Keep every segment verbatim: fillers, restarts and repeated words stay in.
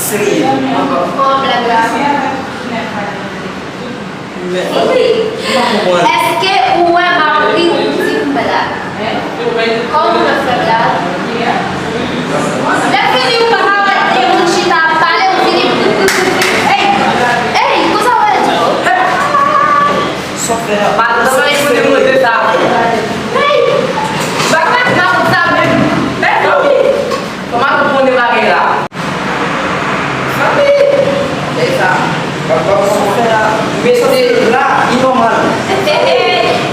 Serye. Kòman blag la? Men, m pa konprann. Èske ou wè m ap ri ou di m blag? Kòman w fè blag? Lè fini ou pa ka wè de moun chita ap pale, ou fini. Ey! Ey! Konsa w wè di? Sa w fè a? Madanm nan li pou te monte sa. Ey! Bak la nan wout sa menm. Mezanmi! Kòman pou konnen bagay la? Mezanmi! E sa? Sa w fè a? Mesye la, li nòmal.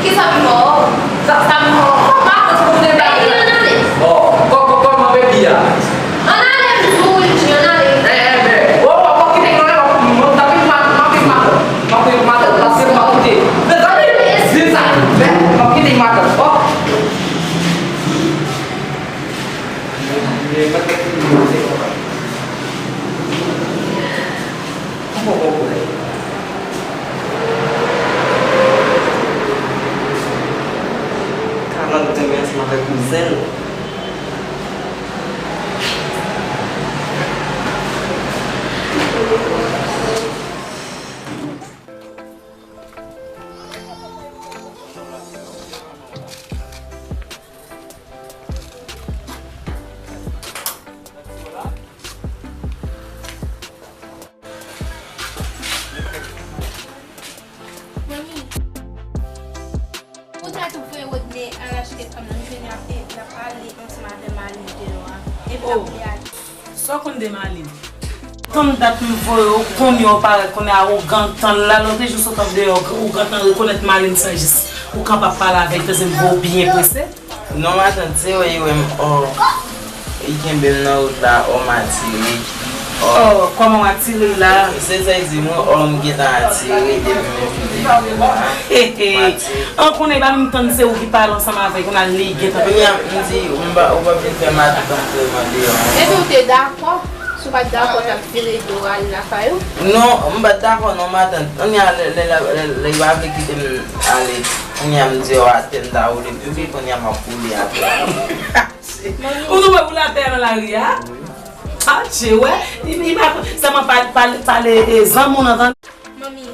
Kisa ki mò? Sa, sa mò. Kòman pou konnen bagay la? Bon, kò-, kò-, kòman bebi a? Ann ale m di w, Wilky, ann ale. Eh, eh, men, oh, oh, oh, kite m, oh, oh, m ap vin mat-, m ap vin matant. M ap vin matant, paske m pa koute. Mezanmi, di sa. Men, m ap kite matant, oh. Kalòt te men ansanm avèk kouzen l. Manmi, ou ta tou voye Rodney al achte fanm nan, li vini ap, ap ale ansanm avè Marlene deyò a. Epi l ap vle ale. Sa w konn de Marlene? Tann dat m voye w, kounye a w parèt, kounye a awogan, tann la, lòt jou sot an deyò, ou gentan rekonèt Marlene Sanjis. Ou kapab pale avè l, tande m voye w byen prese. Non, matant, se wè, li wè m, ò, li kenbe m nan wout la, ò, m atire, ò. Ò, kòman w atire la? Se sa l di m, ò, m gentan atire, depi m vin la, m atire. An konnen, ba m tann se ou ki pale ansanm avè l, kounye a li gentan. Kounye a, m di, m pa, ou pa vin fè matant antre m andeyò. Epi w te dakò? Si w pa t dakò, w t ap vire do w ale lakay ou? Non, m pa t dakò non, matant. Kounye a, lè, lè, lè, lè, lè li pa vle kite m ale, kounye a m di w atè, m ta woule pipi, kounye a m ap woule atè. Ou tou wè woule atè nan lari a? Atche, wè. Li, li pa, sèlman pa, pa, pale, e, zanmi w nan tande. Manmi,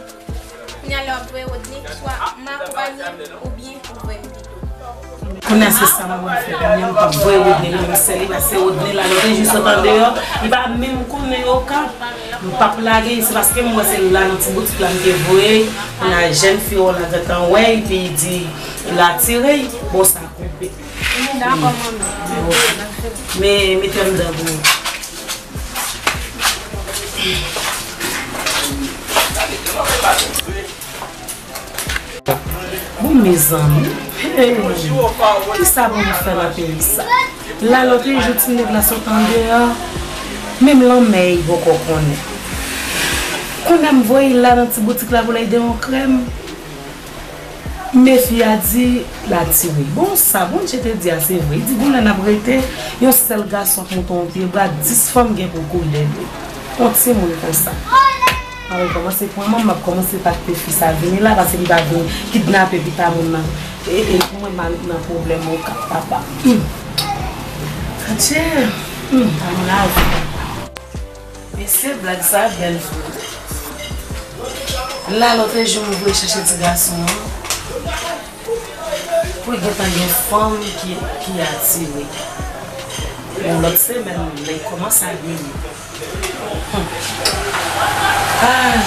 kounye a lè w ap voye Rodney, swa m akonpaye l oubyen ou voye m pito. Kounye a se sa mwen mwen fè. Kounye a m p ap voye Rodney nan men sè li, paske Rodney la, lòt jou sot andeyò, li pa menm konnen Okap. M p ap lage l, se paske m wè se la nan ti boutik la m te voye l. Kounye a jèn fi w la gentan wè l, epi li di l atire l. Bon, sa koupe. Dakò, manmi. Men, mete anndan pou ou. Bon, mezanmi. Hey, kisa pou nou fè nan peyi sa? La, lòt jou, ti nèg la sot andeyò. Menm lanmè, li poko konnen. Kounye a m voye l la nan ti boutik la pou l ede yon krèm. Men fi a di l atire. Bon, sa Bondye te di a, se vre. Li di, gon lè n ap rete, yon sèl gason ap moute yon pye bwa, dis fanm gen pou kouri dèyè li. Yon timoun konsa. M ap kòmanse pran manman, m ap kòmanse pakte fi sa vini la, paske li pa vin kidnape pita moun nan. E, e pou mwen, m al nan pwoblèm Okap, papa. Hmm. Adje. Hmm, pa m lavi. Mesye, blag sa bèl vre. La, lòt jou, m voye chèche ti gason an. Pou l gentan gen fanm ki, ki atire. Yon lòt semèn, lè l kòmanse ap vini. Hmm. Ay.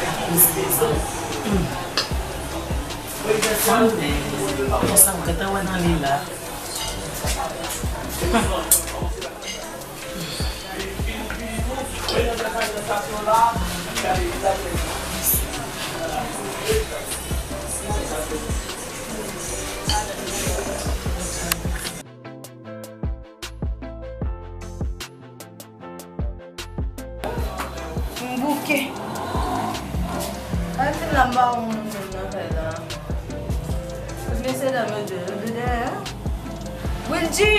Akoz de zòt. Hmm. Fanm, men, konsa, m gentan wè nan li la. Hmm. M bouke. Ay, fin la, m pa wè moun menm nan kay la. Mesye dam yo dwe rive dèyè. Wilgy!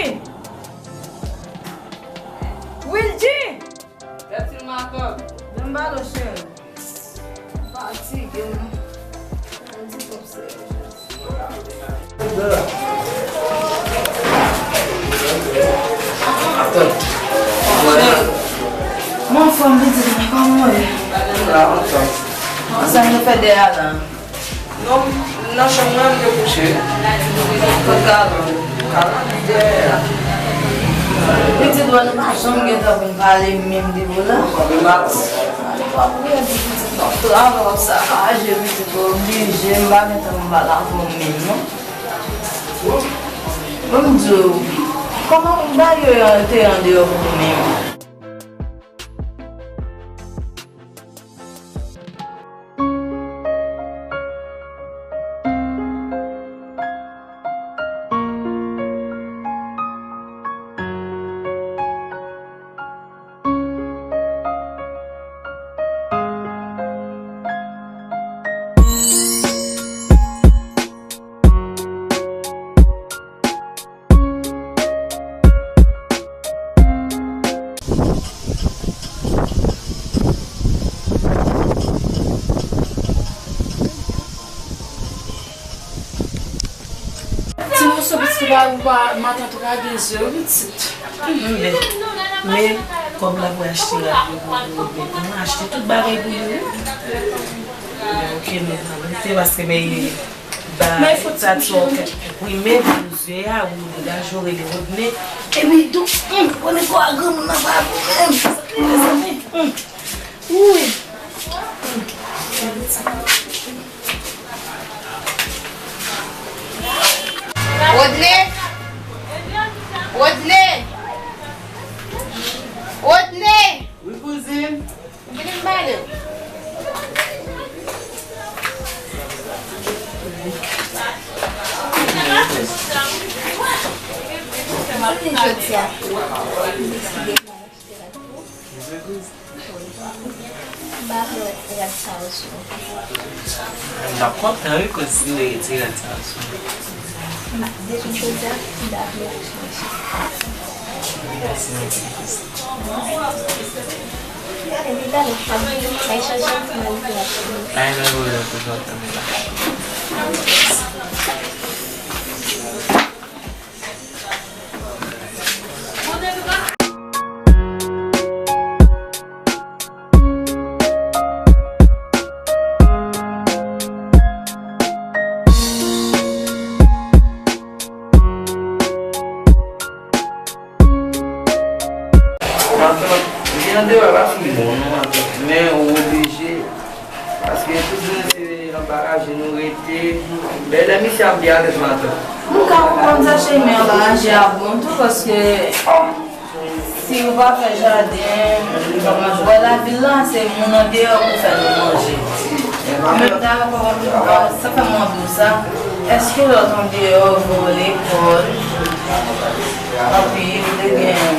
Wilgy! Kèt il matant. Vin ba nou, cheri. Fatige, wi. Yon ti kòb serye jodi. Atann. Mwen, Sa nou fè dèyè a la? Non, nan chanm mwen, m te kouche. Kot Carlo? Carlo dèyè a. Pitit, bon, nou pa janm gen tan pou n pale menm de ou la. Max. Papa, pou yo di pitit, w ap travay, w ap sakaje, pitit, w oblije, m pa gen tan pou m pale avè w menm, non. Bon, m di w, kòman bagay yo te andeyò pou ou menm? Ti moso pitit ou pa, ou pa, matant ou pa gen zo pitit. Enben, men kòb la pou achte rad yo pou, pou, pou, pou mwen achte tout bagay pou yo, wi. Ok, men, se paske, men, ba, men fò ti sa bouche. Wi, men, bouze a, wi, degaje w, rele Rodney. Epi, dou, hum, konnen kò a granmoun nan pa bon, menm. Mezanmi, hum. Wi. Rodney! Rodney! Rodney! Wi, kouzin. Vini m pale w. Vini jodi a. M pa vle wè rad sa yo sou ou. M t ap kontan, wi, kouz si w te retire rad sa yo sou mwen. M pa, depi jodi a, m pa vle wè sou mwen. Mèsi anpil, kouz. Gade, li gade, m ap bay chanje anpil nan li la. Ay, nan ou la, kouz, w ap tann la. Matant, vi andeyò a pa fin bon non, matant. Men ou oblije. Paske tout jounen se anba raje nou rete. Bèlè misye ap byen alèz matant. M ka konprann sa cheri, men anba raje a bon tou, paske si ou pa fè jaden, ou pa manje. Wè lavil la, se moun andeyò pou fè nou manje. Mwen menm ta ankò, sa fè m mande w sa, èske lè w t andeyò, vole lekòl, anpi ou te gen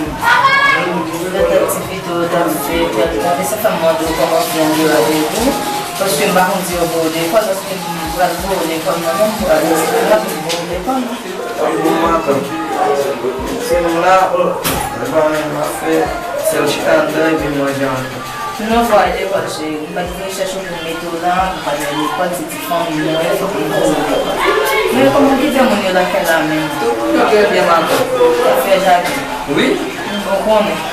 lòt aktivite w t ap fè, kèlkonk, e sa fè m mande w kòman fi andeyò avèk ou, paske m pa konn si yo voye w lekòl, paske m pral voye w lekòl, mwen menm m pral, m ap voye w lekòl. Bon, matant, se nou la, oh, e pa menm afè, sèl chita anndan epi manje anndan. Non, fò al lekòl, cheri. M pa t vin chèche w pou m mete w la, m pa t al lekòl, se ti fanmi mwen, fòk m voye w lekòl. Men kòman w kite moun yo lakay la menm? Tout moun yo trè byen, matant. W ap fè jaden? Wi. Bon, konnen.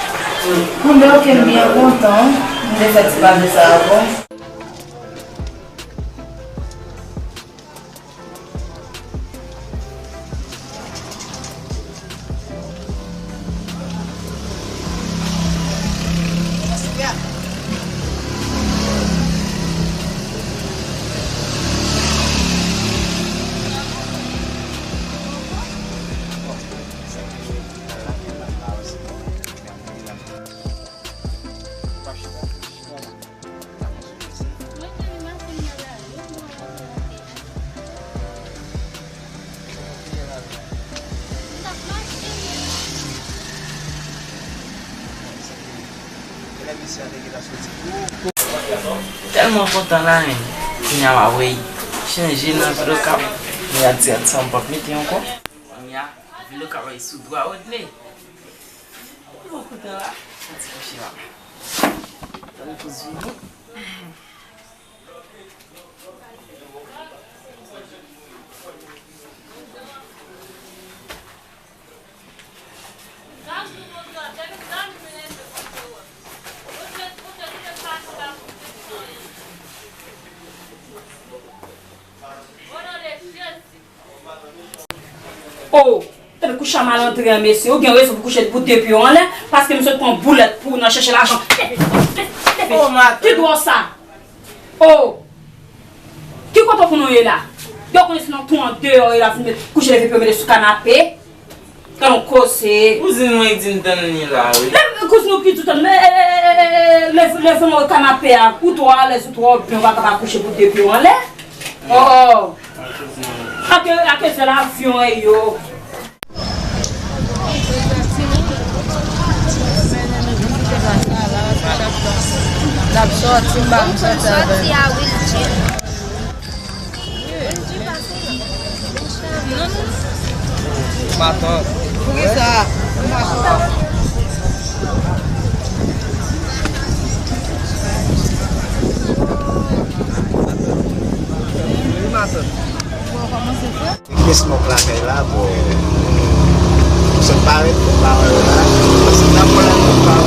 Konnen, ok, m byen kontan. M te fè ti pale sa avè w. Tèlman kontan la, men kounye a m ap wè y chanje nan Vlokap. Kounye a ti rad sa m p ap mete ankò. Kounye a Vlokap ap sou dwa Rodney. Tèlman kontan la. Ti kouche la. Tann pou vini. Chak malandren an, mesye, ou gen rezon pou kouche pou de pye w anlè, paske m sot pran boulèt pou ou nan chèche lajan. Leve, leve, leve. Oh, matant. Ki dwa sa? Oh! Ki kote w konnen w ye la? Yo konnen se nan twou andeyò w ye la, vin met kouche leve pye w mete sou kanape. Tan w koze. Kouzin mwen di m tann li la, wi. Lè kouzin ou ki di w tann, men, leve, leve nan kanape a, ou twò alèz, ou twò byen, ou pa ka pa kouche pou de pye w anlè. Oh! Ake, ake zèl avyon e yo. N ap sòti, m pa vin sòti avè l. Matant. Poukisa? Wi, matant. Bon, kòman se fè? Gen smòk lakay la, bon. Sot parèt, bon, pa wè yo la. Paske n ap wè la, bon, pa wè.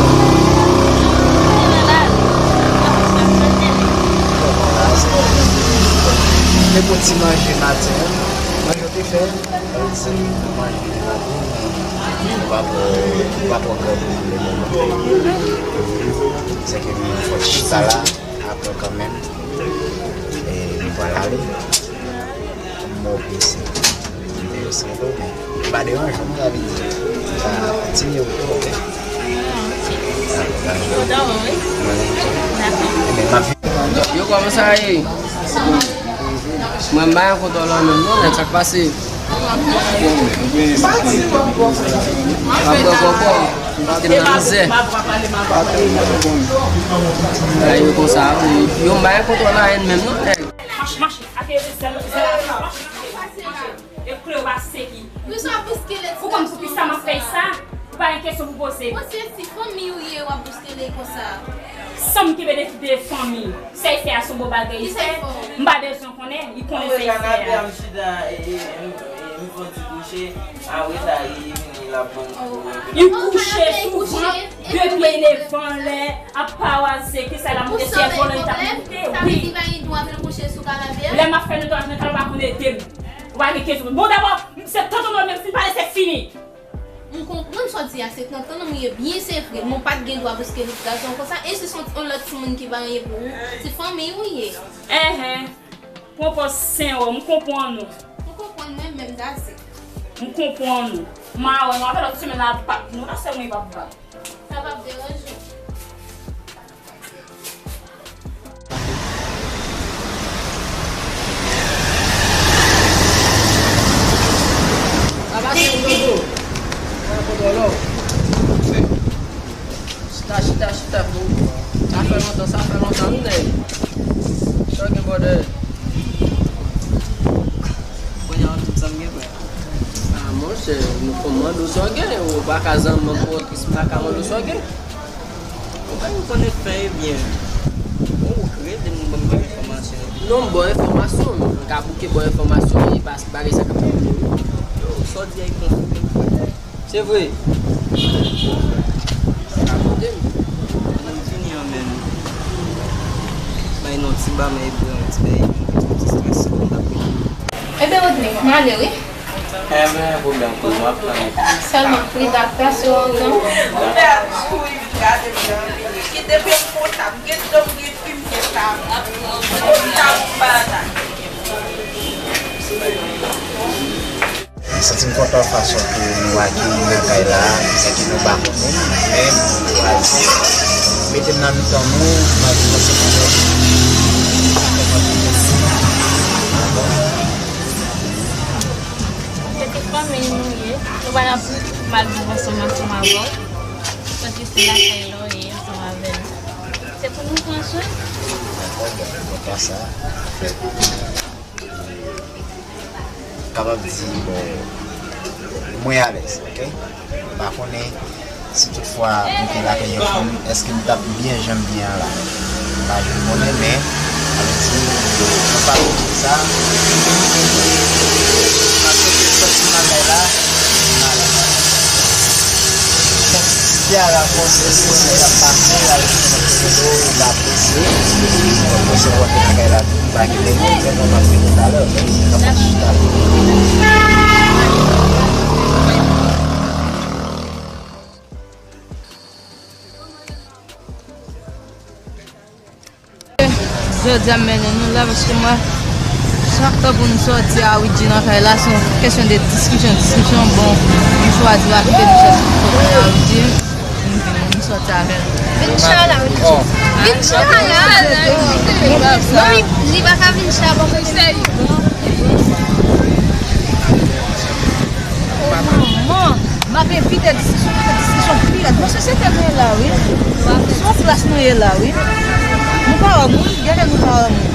Bon, la, se bon. Te bon ti manje maten an. Manje w te fè? Mwen di, manje maten, men nou pa pran, nou pa pran gran pwoblèm nan. Se ke nou fò chita la, apre kanmenm, e nou pral ale. Mò prese. Mete yo san do, men pa deranje mwen, sa vle di, sa kontinye ou tou, oke? Kontan wè w, wi. Mwen menm tou. Dakò. Ebyen, m ap Yo, kòman sa ye? Mwen, m pa gen kontwòl la menm non, nèg, sa k pase? M ap bwè kòkò, m te nan mizè. Bagay yo konsa, wi. Yo, m pa gen kontwòl la menm non, nèg. Mache, mache, ake zèl, zèl, mache, mache, mache. E koulè w pa seki. Poukisa w ap bouskile ti gason? Ou konn poukisa m ap fè sa? Ou pa gen kesyon pou poze. Bon, se ti fanmi w ye, w ap bouskile konsa. San m kenbe de, de fanmi. Sa y fè a se yon bon bagay li fè. Kisa y fè w? M pa bezwen konnen, li konnen sa y fè a. Mwen kanape a, m chita, e, e, m, e, m fè yon ti kouche. Apre sa, li vini, l ap ban m kou. Li kouche sou vant, de pye leve anlè, ap pawaze, ke sa la moute, se volan li t ap moute, wi. Lè m ap fè netwayaj nan kay la, ou pa konn ede m. Ou pa gen kesyon. Bon, dabò, se tonton Noel menm fin pale, se fini. M konprann sa w di a, se tonton Noel ou ye byen, se vre, men w pa t gen dwa bouske lòt gason konsa, e si se yon lòt timoun ki pa anyen pou ou, se fanmi w ye. Enhen. Pran pòz sen w, m konprann ou. M konprann mwen menm, dase. M konprann ou. M a wè nou avè lòt semèn la, pa, nou la sè mwen pa bat. Sa p ap deranje w. Sa pase, m dodo. Sa konn wè w. Chita, chita, chita, bro. Sa fè lontan, sa fè lontan, wi, nèg. Sa w gen, brother? Kounye a, tout sa m gen, frè. Ah, monchè, nou fò mande w sa w gen. Ou pa ka zanmi m pou tris, m pa ka mande w sa w gen. Ou pa konn fè e byen. Ou rele m, ban m enfòmasyon. Non, m ba w enfòmasyon. M ka bouke ba w enfòmasyon, e pa bagay sa k ap rive, wi. Yo, sa w di a, e konfime, frè. Se vre. Sa ka koute m. Pandan m fini an menm. Bay non ti ba, men epi yon ti bay, yon ti stres, konn t ap fini. Ebyen, Rodney, m ale, wi. Ebyen, pwoblèm, kouz, m ap tann ou. Sèlman, Frida, pase w antan. Frida ap souri, vin gade m nan vini. Ki depi m kontan, m gen dòm, gen fim, gen sa. M kontan, m pa la. M santi m kontan fason ke nou akeyi m nan kay la, byen ke nou pa konnen m, men nou chwazi mete m nan mitan nou, m ap di konsa. Se tout fanmi nou ye, nou pa t ap mal viv ansanm, ansanm avè w, tanke se lakay la w ye ansanm avè n. Se pou nou pran swen. Dakò, bon, mwen kontan sa. Kapab di, bon, mwen alèz, oke? M pa konnen si toutfwa m te lakay yon fanm, èske m t ap byen jan m byen an la. M pa janm konnen, men, sa vle di, mwen pa konnen sa. M ap chèche sòti nan kay la, m alèz. Donk, si Kiara panse se sa k ap pase, l al jwenn kote l la prese. Donk, mwen se wòk nan kay la tou, m pa gen lè, men mwen m ap vini talè, oke? N ap chita la. Jodi a m mennen nou la paske mwen, chak tan pou nou sòti a Widji nan kay la, se yon kesyon de diskisyon, diskisyon, bon, nou chwazi pa kite nou chèche sou kote a Widji, nou vin, nou sòti avè l. Vin chita la, Widji. Vin chita la. Non, li, li pa ka vin chita bò kote m. O manman, m ap evite diskisyon, paske diskisyon pi rèd. Nan sosyete nou ye la, wi. Se yon klas nou ye la, wi. Nou pa wè moun, genlè nou pa wè moun.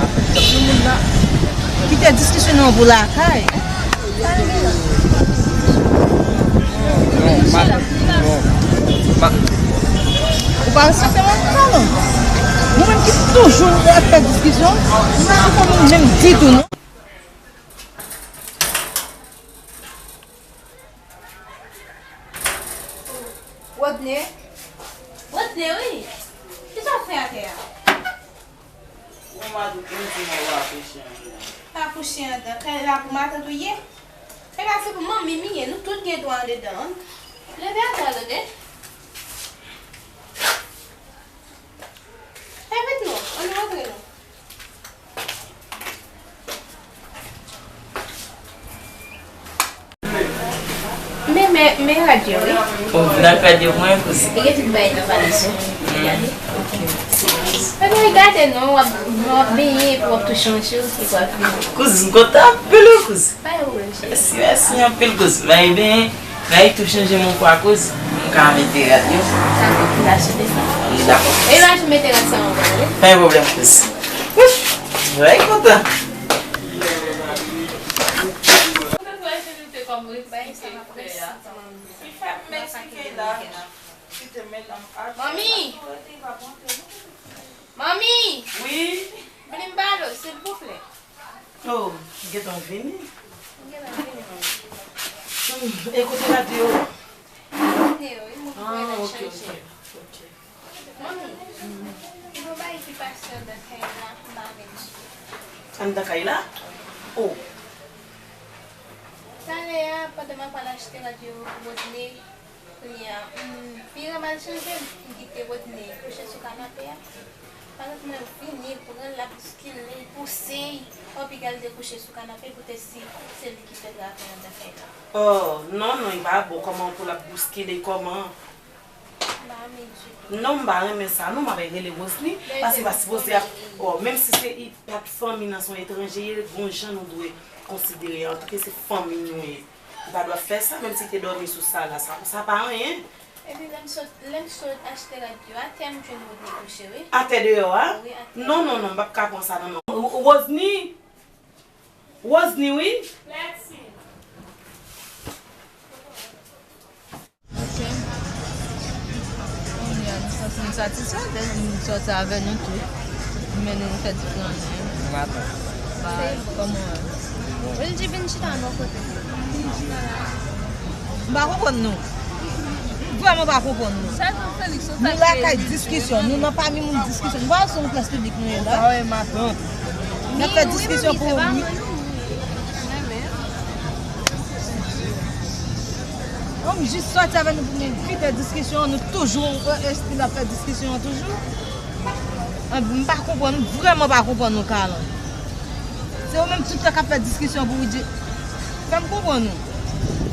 Kite diskisyon nou pou lakay. Non, ma, non, ma. Ou pa respekte moun sa, non? Nou menm ki toujou ap fè diskisyon, nou pa konprann moun menm ditou, non. Rodney? Rodney, wi. Kisa w ap fè atè a? Ou matant ou di mwen w a kouche anndan. Pa kouche anndan. Kay la pou matant ou ye? Kay la se pou manmi m li ye. Nou tout gen dwa andedan. Leve atè a, Rodney. Pèmèt nou, ann rantre non. Men, men, men rad yo, wi. Bon, vin al fè de mwen, kouzin. Li gen tout bagay nan valiz yo. Gade. Ebyen, gade non, w ap, w ap benyen, epi w ap tou chanje, epi w ap vini. Kouzin, m kontan anpil, wi, kouzin. Pa gen pwoblèm, cheri. Mèsi, mèsi anpil, kouz. Bay ben, bay tou chanje mon kwa, kouz. M ka mete rad yo. Dakò, m ka achte sa. Wi, dakò. E la, j mete rad sa ankò, wi. Pa gen pwoblèm, kouz. Ouf, bay kontan. Manmi! Manmi! Wi. Vini m pale w, silvouplè. Oh, gentan vini? M gentan vini, manmi. Hmm, e kote rad yo? Mwen te yo, wi, mwen voye lè chanje. Ah, ok, ok, ok. Manmi, gen yon bagay ki pase anndan kay la, m pa renmen. Anndan kay la? Oh. Talè a, pandan m ap al achte rad yo pou Rodney, kounye a, m vire m al chanje, m kite Rodney kouche sou kanape a. Pandan mwen vini, pran l, l ap bouskile, l pouse l, anpi gade l te kouche sou kanape, poutèt si se li ki fè travay anndan kay la. Oh, non, non, li pa bon. Kòman pou l ap bouskile, kòman? M pa renmen ditou. Non, m pa renmen sa, non, m ap rele Rosny, paske pa sipoze ap, oh, menm si se, i pa t fanmi nan, se yon etranje, gon jan nou dwe konsidere, antouka se fanmi nou ye. Ou pa dwe fè sa, menm si te dòmi sou sa la, sa, sa pa anyen. Epi lè m sot, lè m sot achte rad yo, atè m jwenn Rodney kouche, wi. Atè deyò a? Wi, atè. Non, non, non, m p ap ka pran sa, non, non. Ro-, Rosny! Rosny, wi! Lexi! Ok. Kounye a, nou santi nou satisfè, nou sòti avè nou tou. Nou mennen nou fè ti plannen. Maten. Bay, kòman w ye? Vin di, vin chita bò kote m. M pa konprann nou. M vrèman pa konprann nou. Nou lakay diskisyon, nou nan pami moun diskisyon. Nou pa wè se yon plas piblik nou ye la. N ap fè diskisyon pou Kòm jis sòti avè nou pou nou kite diskisyon, nou toujou, eh, estil ap fè diskisyon an toujou. Ah, m pa konprann, m vrèman pa konprann nou, Kalan. Se ou menm tout tan k ap fè diskisyon pou Widji. Fè m konprann ou.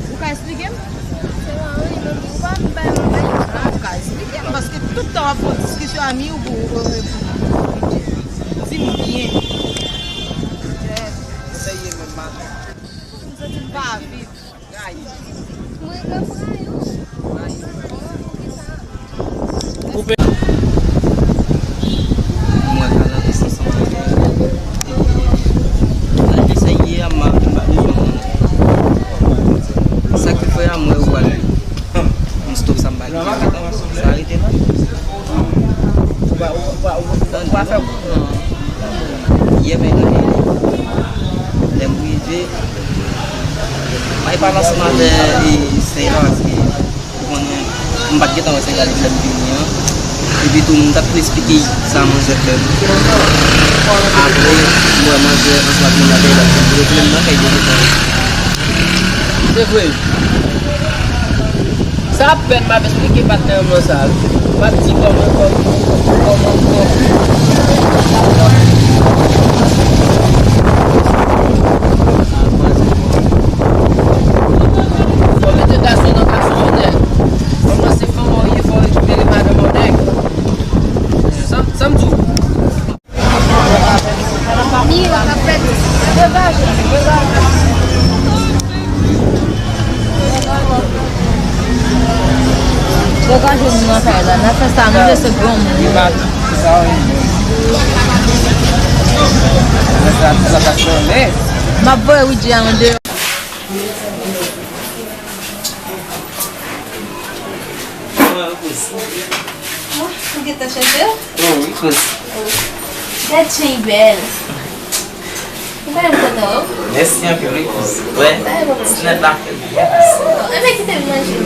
Ou ka esplike m? Se pa anyen, manmi. Ou pa vin bay mwen bagay. Ah, ou ka esplike m, paske tout tan w ap fè diskisyon a mi ou pou, eh, pou Widji. Di m byen. Kòman w santi l pa viv? Mwen nan pran yo. Koupe. Mwen ka nan lis ansanm avè l. Epi, malgre sa ye a, m pa, m pa bezwen konnen. Sa ki fè a, mwen, ou pral m stop sa, m pa gentan sa rete la. Ou pa, ou pa, ou pa, ou pa fè kout nan. Yè, men, lè m rive, m pa pale ansanm avè, e, sè la, paske ou konnen, m pa t gentan wè sè la depi lè m vini an. Epi tou, m t ap esplike sa manzè fè m. Apre, m wè manzè ansanm ak moun lakay la, m rete menm nan kay de gentan. Se vre. Sa ap pèn m ap esplike patnè mwen sa, wi. M ap di kòman, kòman, kòman, kòman. Fò mete gason nan gason, nèg. Kòmanse kòman w ye, fò w rekipere madanm ou, nèg. Sa, sa m di w. Mira, ka fèt. Degaje. Degaje nou nan kay la. Nan fè sa, nou se granmoun. M ap voye Widji a andeyò. Kòman yo kouz? Ah, ou gentan chanje? Oh, wi, kouz. Gad jan li bèl. Ou konnen m kontan, wi. Mèsi anpil, wi, kouz. Wè, ti nèt la fè byen, kouz. Oh, enben kite m manje.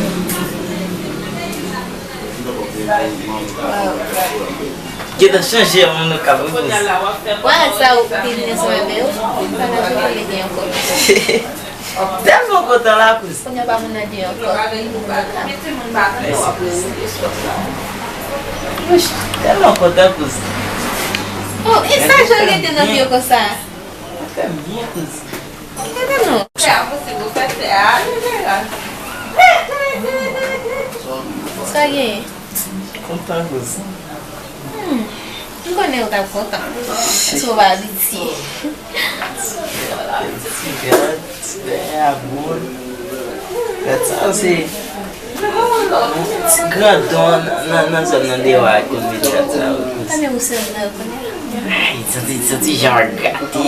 Gentan chanje an, moun okap, wi, kouz. Wè, sa ou te vin sou enben, wi. Sa nan jodi mete ankò. Tèlman kontan la, kouz. Kounye a pa moun nan di ankò. Mèsi, kouz. Wouch, tèlman kontan, kouz. Oh, e sa jan rete nan pye konsa? Sa fè m byen, kouz. Gade non. Fè avanse pou fè fè a, ale, ale. Sa gen? Kontan, kouz. Hmm. M konnen ou t ap kontan. Paske w pa abitye. Ti gad, ti gad, ti gad a boul. Gad sa, se ti grandon nan, nan, nan zòn nan deyò a ki konn mete gad sa yo. Konnen ou sèl nan konnen. Ay, santi, santi jan w gate.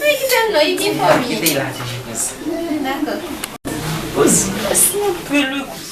Ay, kite l non, li byen fòme. Kite l la, ti jipis. Dakò. Kouz, mèsi anpil, wi, kouz.